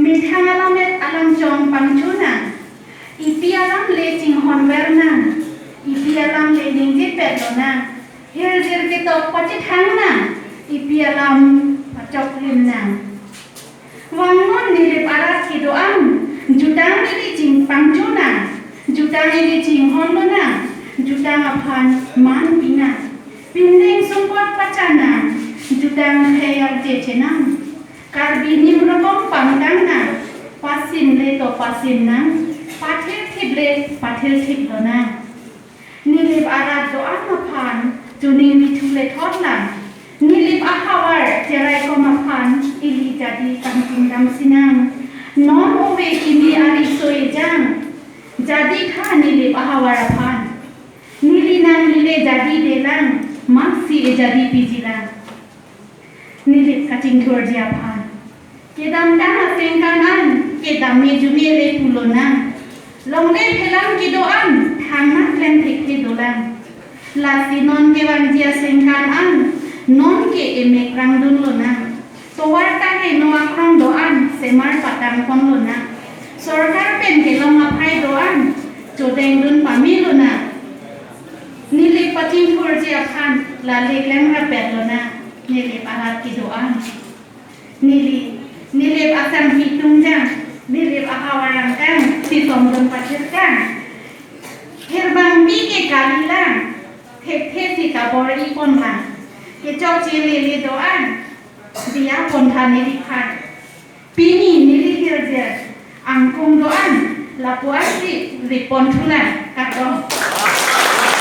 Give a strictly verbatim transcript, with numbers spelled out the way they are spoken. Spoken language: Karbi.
Methang alam et alam chong pangchunang. Ipi alam le chinghon ver nang. Ipi alam le ningje pet lonang. Hirjir ketok pachethang nang. Ipi alam pachok lim nang. Vangnon Nilip arat kedo-an, jutang ili ching pangchunang, jutang ili chinghon lonang, jutang aphan man pinang. Pindeng sungkot pachanang, jutang khei arje chenang. Karbi nim rokom pangtang nang, pasin le to pasin nang, pathir thip le pathir thip lonang. Nilip arat do-an aphan, chuning mithu le thot lang. Nilip ahavar cherai kom aphan, ili jadi kangching dam sinang. Non ove kimi ari soi jang. Jadi kha Nilip ahavar aphan. Neli nangli le jadi delang, maksi e jadi piji lang. Nilip kachingthurji aphan. Kedamtang asengkan an, kedam me jume le pu lonang. Longle phelang kedo-an, thangnak klem thekthek dolang. Lasi non kevangji asengkan an, non ke emek rangdun lonang. Tovar ta heno akrong do-an, semar patang pon lonang. Sorkar pen kelong aphai do-an, chodeng dun pame lonang. Nilip pachingthurji aphan, lale klem rapet lonang. Nilip arat kedo-an. Neli, Nilip asangpi tungjang, Nilip ahavar angkang, si somdon pathirkang. Hirbangpi ke kali lang, thekthe si kabor-i pon lang. Kechokche lele do-an, diya pon tha Nilip aphan. Pini Nilip hirjir, angkung do-an, lapu-an si rip pon thu lang.